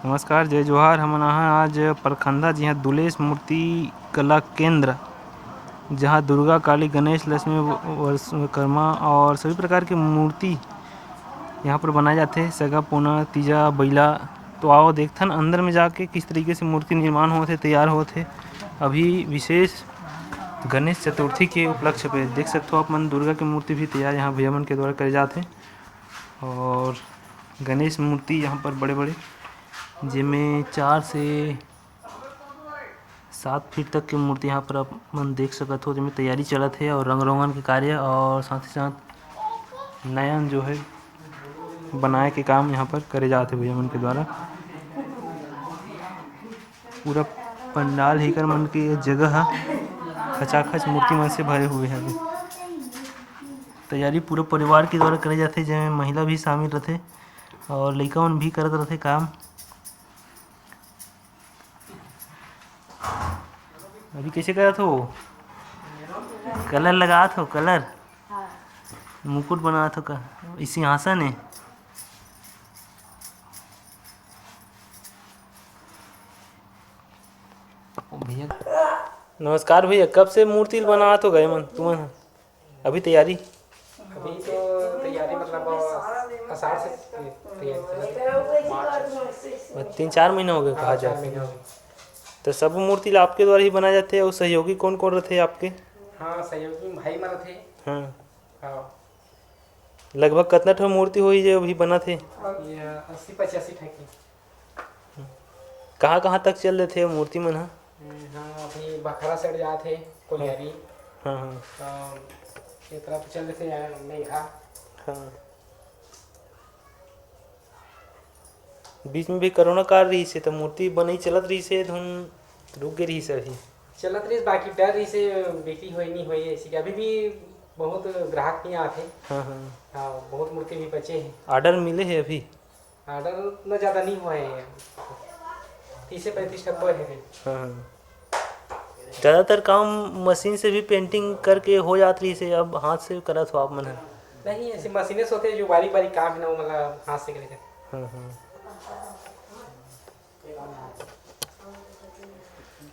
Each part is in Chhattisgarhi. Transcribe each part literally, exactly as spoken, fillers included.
नमस्कार, जय जोहार। हमन आहां आज परखंधा, जिहां दुलेश मूर्ति कला केंद्र, जहां दुर्गा, काली, गणेश, लक्ष्मी, व-, विश्वकर्मा और सभी प्रकार के मूर्ति यहां पर बनाए जाथे। सगा, पोना, तीजा, बइला। तो आओ देखथन अंदर में जाके किस तरीके से मूर्ति निर्माण होत हे, तैयार होत हे। अभी विशेष गणेश चतुर्थी के उपलक्ष्य पे देख सकथो आप मन, दुर्गा के मूर्ति भी तैयार यहां भैया मन के द्वारा करे जात हे। और गणेश मूर्ति यहाँ पर बड़े-बड़े, जेमे चार से सात फीट तक के मूर्ति यहाँ पर आप मन देख सकत हो, जेमे तैयारी चलत हे और रंग रोगन के कार्य और साथ ही साथ नयन जो है बनाए के काम यहाँ पर करे जात हे भैया मन के द्वारा। पूरा पंडाल हेकर मन के जगह ह खचाखच मूर्ति मन से भरे हुए हवे। तैयारी पूरा परिवार के द्वारा करे जाथे, जेमे महिला भी शामिल रथे और लइका मन भी करत रथे काम। अभी कैसे करत हो? कलर लगात हो, कलर? मुकुट बनात हो का? ई सिंहासन है। भैया, नमस्कार भैया, कब से मूर्ति बनात हो गए मन तुमन? अभी तैयारी? अभी तो तैयारी मतलब अषाढ़ से तैयारी चलत हे। बस तीन चार महीना हो गए, हाँ, कहा चार जाए। महीना हो गए। तो सब मूर्ति ला आपके द्वारा ही बनाए जाथे और सहयोगी कौन कौन रथे आपके? हाँ, सहयोगी भाई मन रथे। हाँ। हाँ। लगभग कतना ठो मूर्ति होही जो अभी बनत हे? ये अस्सी पचासी ठो के। कहाँ-कहाँ तक चल देथे मूर्ति मन ह? हाँ, अभी बखरा side जात हे, कोलियारी। हाँ, हाँ। अ, ये तरफ चल देथे, यहाँ मेघा। हाँ। बीच में भी कोरोना काल रहिस हे, त मूर्ति बनई चलत रहिस हे, धुन रुक गे रहिस हे अभी। चलत रहिस, बाकी डर रहिस हे, बिक्री होई, नहीं होई, ऐसे कि अभी भी बहुत ग्राहक नहीं आत हे। हाँ, हाँ। हाँ, बहुत मूर्ति भी बचे हे। Order मिले हे अभी? Order उतना ज़्यादा नहीं हुआ है, तीस से पैंतीस तक हुआ है। हाँ, हाँ। ज़्यादातर काम मशीन से भी painting करके हो जात रहिस हे, अब हाथ से करत हो आप मन ह? नहीं, ऐसे मशीने से होथे, जो बारीक बारीक काम है ना, वो मतलब हाथ से करे जाथे। हाँ, हाँ।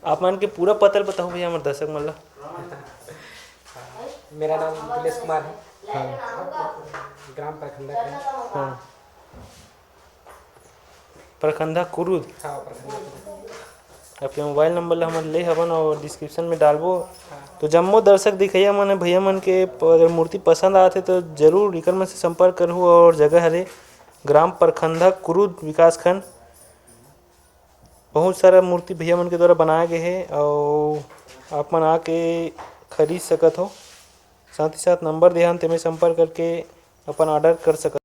आप मन के पूरा पता ल बताओ भैया, हमर दर्शक मन ला। मेरा नाम दुलेश कुमार है। हाँ। ग्राम परखंधा का। हाँ। परखंधा कुरुद। हाँ, परखंधा कुरुद। आपके mobile number ला हमन ले हवन और description में डालबो। हाँ। तो जम्मो दर्शक दिखइया मन, भैया मन के प-, अगर मूर्ति पसंद आत हे तो जरूर इकर मन से संपर्क करहू। और जगह हरे ग्राम परखंधा कुरुद विकासखंड। बहुत सारा मूर्ति भैया मन के द्वारा बनाए गए हे और आप मन आके खरीद सकत हो। साथ ही साथ number दे हन, तेमे संपर्क करके अपन order कर सकत।